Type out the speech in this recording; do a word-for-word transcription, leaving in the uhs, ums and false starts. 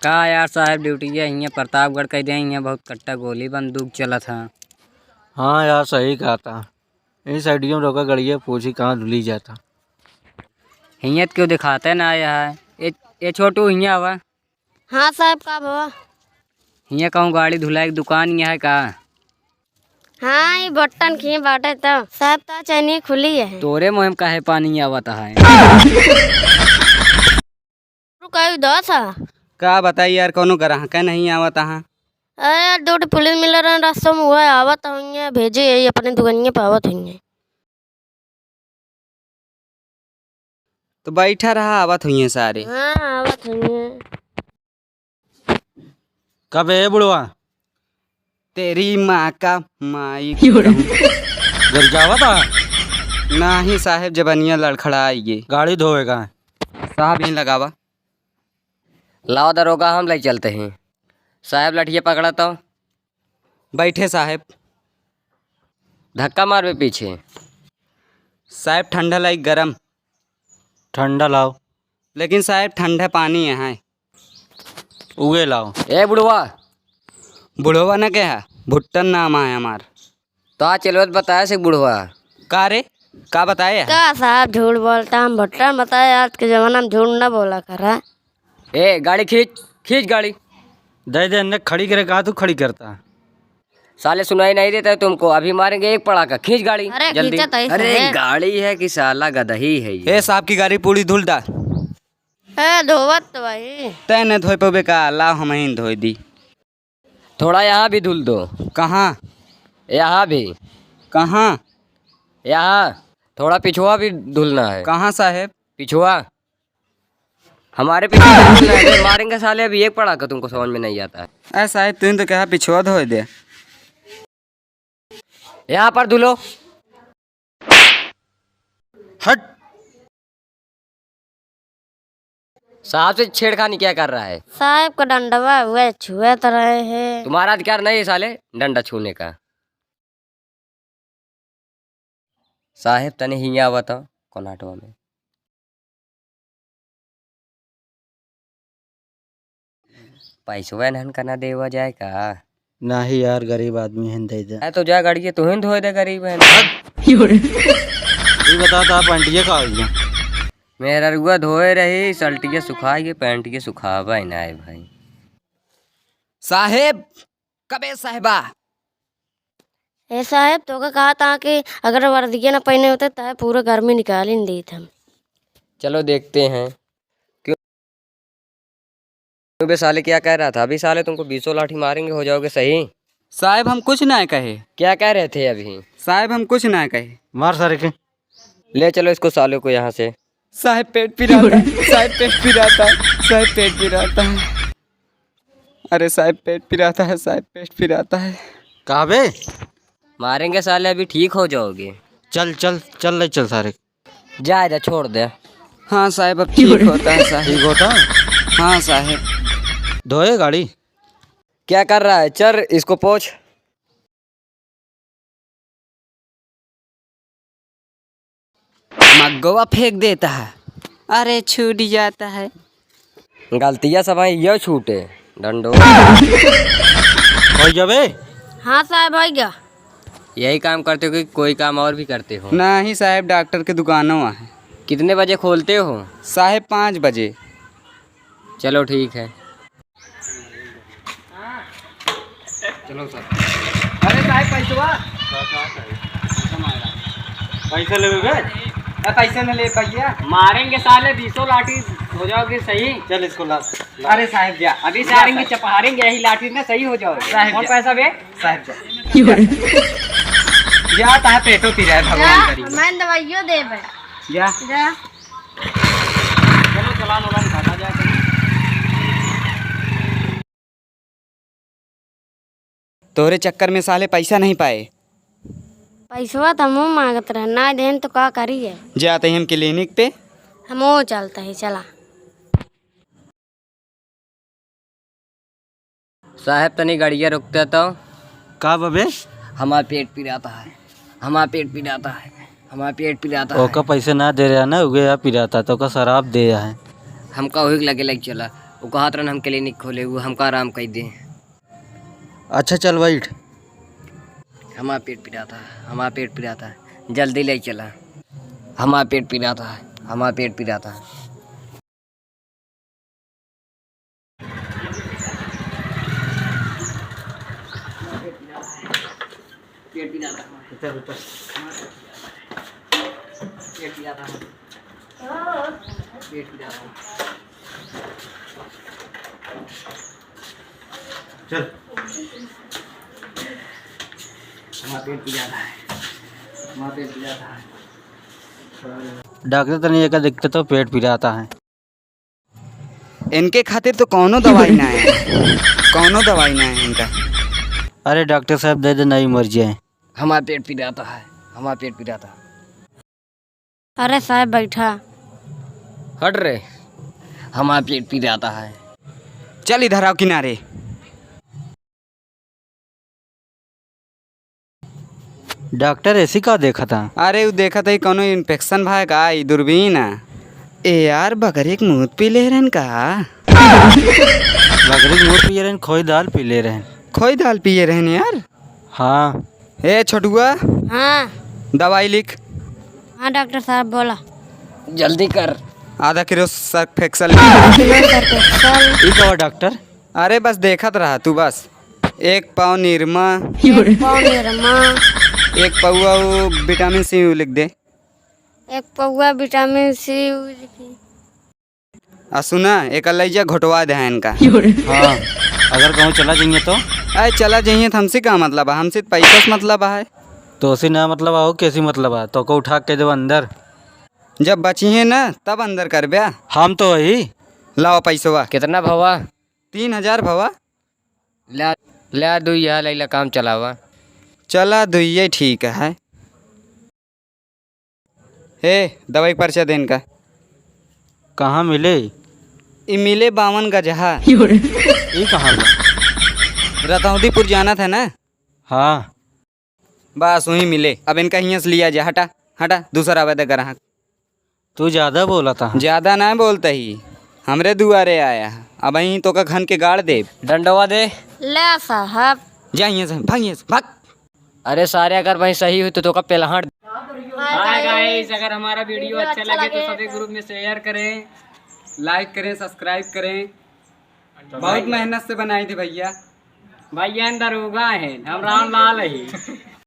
का यार साहेब, ड्यूटिया हियाँ प्रतापगढ़ कइ दें, हियाँ बहुत कट्टा गोली बंदूक चलत ह। हाँ यार, सही कहत ह। ई साइडियो में रोका गड़िया, पूछी कहाँ धुली जाता। हियाँ त केहू देखाते ना आया है। ए, ए छोटू, हियाँ आवा। हाँ साहेब, का भवा? हियाँ कहूँ गाड़ी धुलाई के दुकान हियाँ है का? हाँ, ई बट्टन की बाटे त। साहेब, त चैनी खुली है। तोरे मुँह में काहे पानी आवत है? रुका, ई दस है। का बताई यार, कौनो ग्राहक नहीं आवत है। अरे यार, दो ठे पुलिस मिले रहे रास्ता में, वह आवत होइए, भेजे यही अपने दुकानिया पे आवत होइए। तो बैठा रहा, आवत हुई हैं सारे। हाँ, आवत हुई हैं। कब है बुढ़वा? तेरी माँ का माई क्यों रे? कहूँ। घर जावा था? नाही साहेब, जबनिया लड़खड़ा आई गे। गाड़ी धोएगा। साहब, यहीं लगावा। लाओ दरोगा, हम ले चलते हैं। साहेब, लठिया पकड़ा तो। बैठे साहेब। धक्का मारबे पीछे। साहेब, ठंडा लाई गरम। ठंडा लाओ। लेकिन साहेब, ठंडा पानी है। उगे लाओ। ए बुढ़वा। बुढ़वा न कहा, भुट्टन नाम है हमार। तो आज चलवत बताया से बुढ़वा। का रे, का बताए है? का साहब झूठ बोलता, हम भुट्टा बताए, आज के जमाना में झूठ न बोला करा। ए, गाड़ी खींच, खींच गाड़ी। दे दे, इन्हें खड़ी करे, कहा तू खड़ी करता? साले सुनाई नहीं देता है तुमको, अभी मारेंगे एक पड़ाका, खींच गाड़ी, अरे जल्दी। खींचत है अरे साले। गाड़ी है कि साला गदही है ये? ए, साहब की गाड़ी पूरी धुल दा। ए, धोवत तो भाई। तै न धोए पबे का, ला हम ही धोए दी। थोड़ा यहाँ भी धुल दो। कहाँ? यहाँ भी। कहाँ? यहाँ। थोड़ा पिछुआ भी धुलना है। कहाँ साहेब? पिछुआ। हमारे पीछे धुलना है। मारेंगे साले, अभी एक पड़ाका तुमको समझ में नहीं आता है। अरे साहेब, तुम तो कहा पिछुआ धोए दे। यहाँ पर धुलो। हट। साहब से छेड़खानी क्या कर रहा है? साहब का डंडवा हुआ छुए तो रहे हैं। तुम्हारा अधिकार नहीं है साले डंडा छूने का। साहेब तनी हियाँ आवा तो कोनाटवा में। पैसवा इन्हन का ना देवा जाए का? नाही यार, गरीब आदमी हैं, दे दे। अरे तो जा गाड़िया तू ही धोए दे, गरीब है। ई बता, ता पंटिया का हो गया? मेहररुआ धोए रही, शर्टिया सुखाई के, पैंटिया सुखावा ही ना है भाई। साहेब, कबे साहेबा? ए साहेब, तोके कहा था कि अगर वर्दिया ना पहने होते, तहे पूरा गर्मी निकाल ही नहीं देत हम। चलो देखते हैं। क्यों? क्यों बे साले, क्या कह रहा था? अभी साले तुमको बीसों लाठी मारेंगे, हो जाओगे सही। साहेब, हम कुछ ना कहे। क्या कह रहे थे अभी? साहेब, हम कुछ ना कहे। मार सारे के। ले चलो इसको, साले को यहाँ से। साहेब, पेट पिराता है, साहेब, पेट पिराता है, साहेब, पेट पिराता है। अरे साहेब, पेट पिराता है, साहेब, पेट पिराता है। कहाँ बे? मारेंगे साले, अभी ठीक हो जाओगे। चल, चल, चल, ले चल सारे। जा, जा, छोड़ दे। हाँ साहेब, अब ठीक होता है साहेब। ठीक होता है? हाँ साहेब। धोए गाड़ी। क्या कर रहा है? चल, इसको पोंछ। मग्गवा फेंक देता है। अरे, छूट जाता है। गलतिया सब है, यो छूटे, डंडो। हो गया बे? हाँ साहेब, हो गया। यही काम करते हो कि कोई काम और भी करते हो? नहीं साहेब, डॉक्टर के दुकानों है। कितने बजे खोलते हो? साहेब, पाँच बजे। चलो ठीक है। चलो सर। अरे साहेब, पैसवा। पैसा लेवे बे? ए, पैसा न ले भैया। मारेंगे साले, बीसों लाठी हो जाओगे सही। चल इसको ला। अरे साहेब जा। अभी सारे चपहारेंगे यही लाठी में, सही हो जाओगे। साहेब कौन जा। पैसा बे? साहेब जा। जा, ताहे पेटो पी रहा है, भगवान जा, करी। मैं दवाइयों देबे। जा। जा। चलो, चालान वालान काटा जाए कहीं। तोहरे चक्कर में साले पैसा नहीं पाए। पैसवा तो हमहूँ मांगत रहे, ना देन तो का करिए? जाते हम क्लिनिक पे। हमहूँ चलते हैं, चला। साहेब, तनी गड़िया रुकते तो। का बबे? हमार पेट पिराता है, हमार पेट पिराता है, हमार पेट पिराता है। ओका पैसे ना दे रहा ना, उगे या पिराता तो ओका शराब दे है। हमका वही लगे लग चला। उ कहत रहन हम clinic खोले, उ हमका आराम कइ दे। अच्छा चल बैठ। हमार पेट पिरात है, हमार पेट पिरात है, जल्दी ले चला। हमार पेट पिरात है, हमार पेट पिरात है। पेट पिरात है। उतर, उतर। पेट पिरात है। पेट पिरात है। चल। हमार पेट पिरात है। हमार पेट पिरात है। डॉक्टर, तनी एका देखते तो, पेट पिरात है। इनके खातिर तो कौनो दवाई ना है, कौनो दवाई ना है इनका। अरे डॉक्टर साहब, दे दे, नहीं मर जाए। हमार पेट पिरात है, हमार पेट पिरात है। अरे साहब, बैठा। हट रे, हमार पेट पिरात है। चल इधर आओ किनारे। डॉक्टर, ऐसी का देखत है? अरे, उ देखत है कौनो infection भा का, ई दूरबीन है। ए यार, बकरी के मूत पी ले रहन का? बकरी के मूत पिए रहन, खोई दाल पी ले रहन। खोई दाल पिए रहन यार? हाँ। ए छोटुआ। हाँ। दवाई लिख। हाँ डॉक्टर साहब, बोला। जल्दी कर। आधा किलो सर्फ एक्सेल। आधा किलो सर्फ एक्सेल। ई का डॉक्टर? अरे बस देखत रहा तू बस। एक पाव निरमा। एक पाव निरमा। एक पौवा वो विटामिन सी लिख दे। एक पौवा विटामिन सी लिखी। आ सुना, एका लइजा घोटवा दे इनका। हाँ, अगर कहूँ चला जाइए तो? अरे चला जाइए तो हमसे का मतलब है, हमसे तो पैसा से मतलब है। तो उसी ना मतलब आओ, कैसी मतलब है? तो को उठा के देव अंदर। जब बचिहे ना, तब अंदर करबे। हम तो वही। लाओ पैसवा। कितना भवा? तीन हजार भवा। ला, ला दुइया, लैला काम चलावा। चला दुइये ठीक है। हे, दवाई पर्चा दे इनका। कहाँ मिले? ई मिले बावन गजहा। ई कहाँ बा? रतौंदीपुर जानत है ना? हाँ। बस वहीं मिले। अब इनका हियाँ से लिया जा। हटा, हटा, दूसरा आवे दे ग्राहक। तू ज्यादा बोलत ह। ज्यादा ना बोलत ही, हमरे दुआरे आया है। अबहीं तोका घन के गाड़ देब। डंडवा दे। ले साहब। जा हियाँ से, भाग हियाँ से, भाग। अरे सारे, अगर वहीं सही हुई तो तोका पेलहाड़। Hi guys, अगर हमारा video अच्छा लगे तो सभी group में share करें, like करें, subscribe करें। बहुत मेहनत से बनाई थी भैया। भैया दरोगा हैं, हम रामलाल ही।